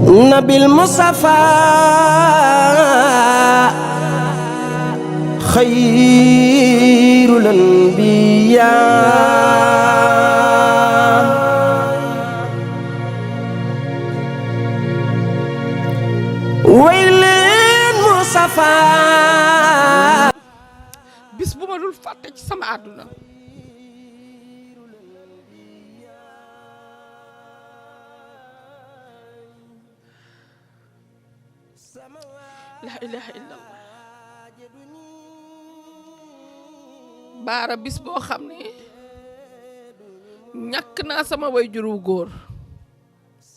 nabil Mustafa khairul anbiya waylen Mustafa bis bu ma dul fàtte ci sama àdduna la ilaha illallah baara bis boo xam ne ñàkk naa sama waajur wu góor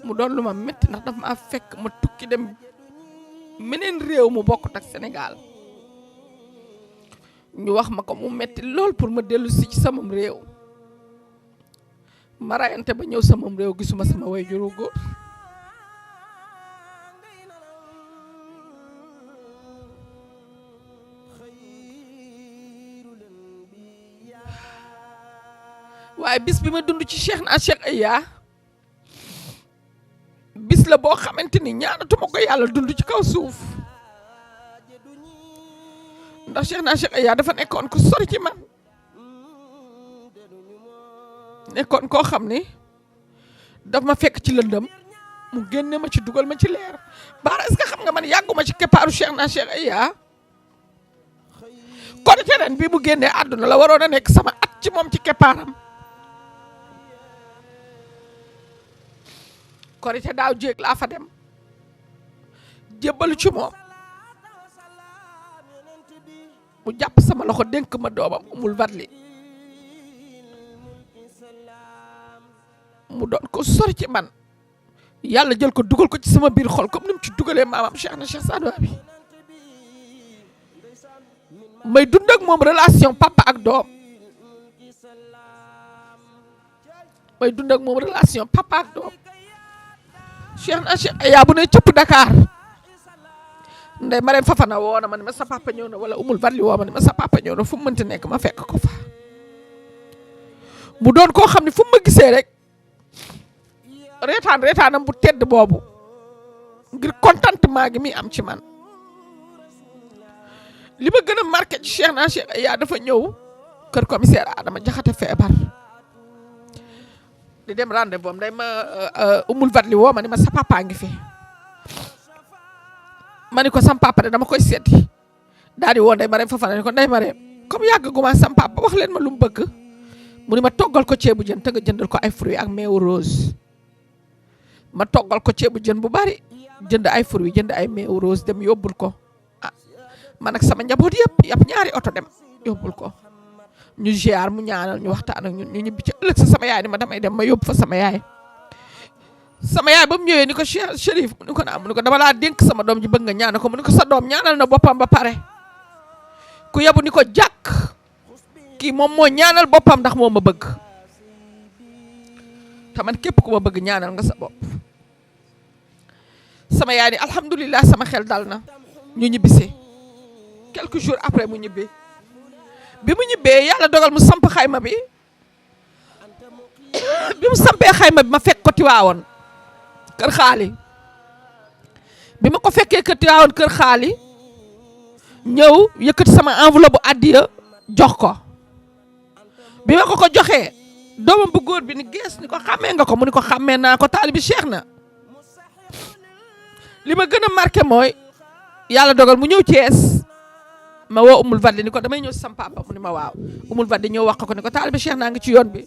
mu doon lu ma metti ndax daf ma fekk ma tukki dem meneen réew mu bokkut ak Sénégal ñu wax ma ko mu metti lool pour ma dellu si ci samam réew ma rayante ba ñëw samam réew gisuma sama waajur wu góor waaye bis bi ma dund ci Cheikh na Cheikh Aya bis la boo xamante ni ñaanatuma ko yàlla dund ci kaw suuf ndax Cheikh na Cheikh Aya dafa nekkoon ku sori ci man nekkoon koo xam ni daf ma fekk ci lëndëm mu génne ma ci dugal ma ci leer baara est-ce que xam nga man yàgguma ci keppaaru Cheikh na Cheikh Aya kon te ren bi mu génnee àdduna la waroon a nekk sama at ci moom ci keppaaram korite daaw jéeg laa fa dem jébbalu ci moom mu jàpp sama loxo dénk ma doomam umul vatli mu doon ko sori ci man yàlla jël ko dugal ko ci sama biir xol comme ni mu ci dugalee maamam Cheikh na Cheikh Sadou Abi may dund ak moom relation papa ak doom may dund ak moom relation papa ak doom Cheikh na Cheikh Aya bu ne cëpp Dakar ndey Marème Fafana woo na ma ne ma sa papa ñëw na wala umul vatli woo ma ne ma sa papa ñëw na fu mu mënti nekk ma fekk ko fa mu doon koo xam ne fu mu ma gisee rek reetaanam bu tedd boobu ngir contentement gi mi am ci man li ma gën a marqué ci Cheikh na Cheikh Aya dafa ñëw kër commissaire Adama Jaxate feebar di dem rendez-vous am day ma umul vatli woo ma ni ma sa papa ngi fi ma ni ko sam papa de dama koy seeti daal di woo Ndeye Marème Fafana ni ko Ndeye Marème comme yàgg guma sam papa wax leen ma lu mu bëgg mu ni ma toggal ko ceebu jën te nga jëndal ko ay fruits ak meewu rose ma toggal ko ceebu jën bu bari jënd ay fruits jënd ay meewu rose dem yóbbul ko ah man ak sama njaboot yëpp ñaari oto dem yóbbul ko ñu ziar mu ñaanal ñu waxtaan ak ñun ñu ñibbi ci ëllëg sa sama yaay ni ma damay dem ma yóbbu fa sama yaay ba mu ñëwee ni ko Cheikh Chérif mu ni ko naam mu ni ko dama laa dénk sama doom ji bëgg nga ñaanal ko mu ni ko sa doom ñaanal na boppam ba pare ku yebu ni ko jàkk kii moom moo ñaanal boppam ndax moo ma bëgg te man képp ku ma bëgg ñaanal nga sa bopp sama yaay ni alhamdulilah sama xel dal na ñu ñibbisi quelques jours après mu ñibbi bi mu ñibbee yàlla dogal mu samp xayma bi bi mu sampee xayma bi ma fekk ko Tiwaawoon kër xaali bi ma ko fekkee kër Tiwaawoon kër xaali ñëw yëkkati sama enveloppe bu addiya jox ko bi ma ko joxee doomam bu góor bi ni gees ni ko xàmmee nga ko mu ni ko xàmmee naa ko taalibi Cheikh na li ma gën a marqué mooy yàlla dogal mu ñëw Thiès ma woo umul vatli ni ko damay ñëw sam papa mu ni ma waaw umul vatli ñëw wax ko ni ko taalibi Cheikh naa ngi ci yoon bi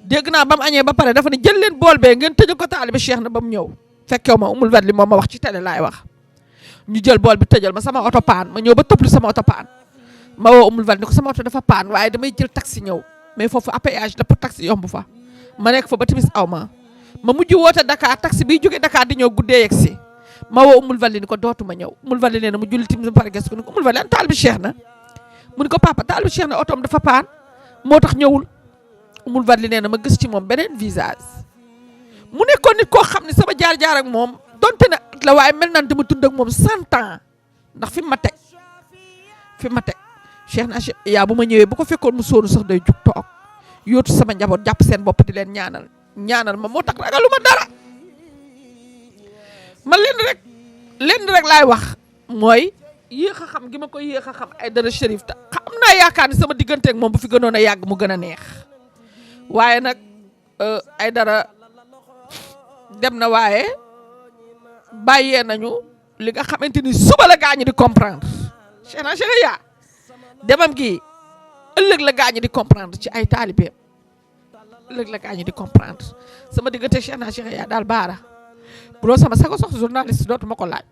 dégg naa ba mu añee ba pare dafa ne jël leen bool bee ngeen tëjal ko taalibi Cheikh na ba mu ñëw fekkew ma umul vatli moom ma wax ci télé laay wax ñu jël bool bi tëjal ma sama oto paan ma ñëw ba tëpplu sama oto paan ma woo umul vatli ni ko sama oto dafa paan waaye damay jël taxi ñëw mais foofu péage la pour taxi yomb fa ma nekk fa ba timis aw ma mujj woote Dakar taxi biy jógee Dakar di ñëw guddee yegg si ma woo umul vatli ni ko dootuma ñëw umul vatli nee na mu julli timis ba pare ges ko ni ko umul vatli an taalibi Cheikh na mu ni ko papa taalibi Cheikh na otoom dafa paan moo tax ñëwul umul vatli nee na ma gis ci moom beneen visage mu nekkoon nit koo xam ne sama jaar-jaar ak moom donte na at la waaye mel naan dama tund ak moom 100 ans ndax fi ma teg Cheikh na Cheikh Aya bu ma ñëwee bu ko fekkoon mu sóonu sax day jug toog yóotu sama njaboot jàpp seen bopp di leen ñaanal ma moo tax ragaluma dara man lenn rek laay wax mooy yéex a xam gi ma koy yéex a xam Aïdara Chérif ta xam naa yaakaar ni sama digganteeg moom bu fi gënoon a yàgg mu gën a neex waaye nag Aïdara dem na waaye bàyyee nañu li nga xamante ni suba la gaañu di comprendre Cheikh na Cheikh yaa demam gi ëllëg la gaañu di comprendre ci ay taalibeem ëllëg la gaañu di comprendre sama diggante Cheikh na Cheikh yaa daal baara bu loolu sama sago sox journaliste dootuma ko laaj